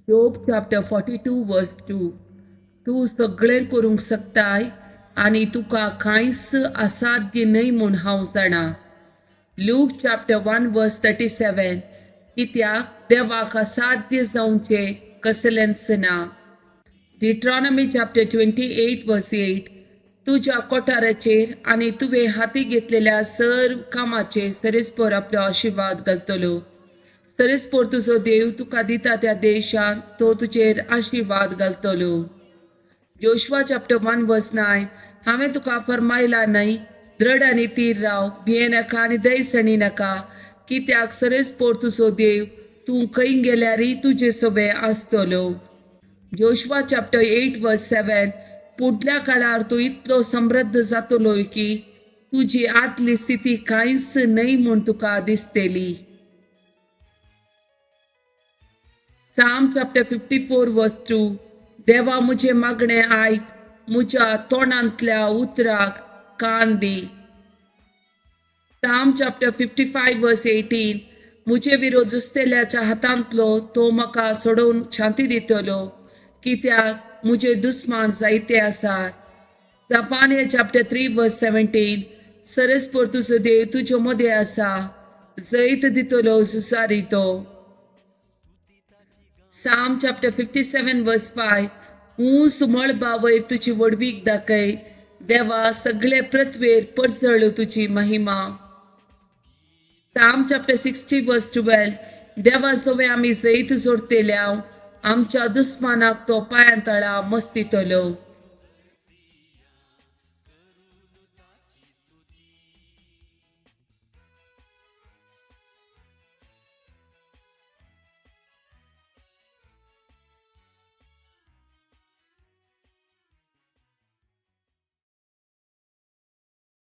Job chapter 42 verse 2. तूं सगळें करूंक शकताय आनी तुका कांयच असाध्य न्हय म्हूण हांव जाणा. Luke chapter 1 verse 37. कित्याक देवाक असाध्य जावचें कसलेंच ना. Deuteronomy chapter 28 verse 8. तुज्या कोठाराचेर आनी तुवें हाती घेतलेल्या सर्व कामाचेर सरेस्पोर आपलो आशिर्वाद घालतलो. सरेस्पोर तुजो देव तुका दिता त्या देशांत तो तुजेर आशिर्वाद घालतलो. Joshua chapter 1 verse 9. हांवें तुका फरमायला न्हय, दृढ आनी तीर राव, भिये नाका आनी दैसणी नाका, कित्याक सरेस्पोर तुजो देव तूं खंय गेल्यारय तुजे सोबे आसतलो. Joshua chapter 8 verse 7. पुडल्या काळार तूं इतलो समृद्ध जातलो की तुजी आतली स्थिती कांयच न्हय म्हूण तुका दिसतली. Psalm chapter 54 verse 2. देवा म्हजें मागणें आयक, म्हज्या तोंडांतल्या उतराक कान दी. Psalm chapter 55 verse 18. म्हजे विरोध झुजतल्याच्या हातांतलो तो म्हाका सोडोवन शांती दितलो, कित्याक म्हजे दुस्मान जायते आसात. Zephaniah chapter 3 verse 17. सरस्पोर तुजो देव तुजे मदें आसा, जैत दितलो झुजारी तो. Psalm chapter 57 verse 5. ऊंच मळबा वयर तुजी व्हडवीक दाखय, देवा सगळे पृथ्वेर परजळ तुजी महिमा. Psalm chapter 60 verse 12. देवा सोवे आमी जैत जोडतेल्या, आमच्या दुस्मानाक तो पांयां तळा मस्तितलो.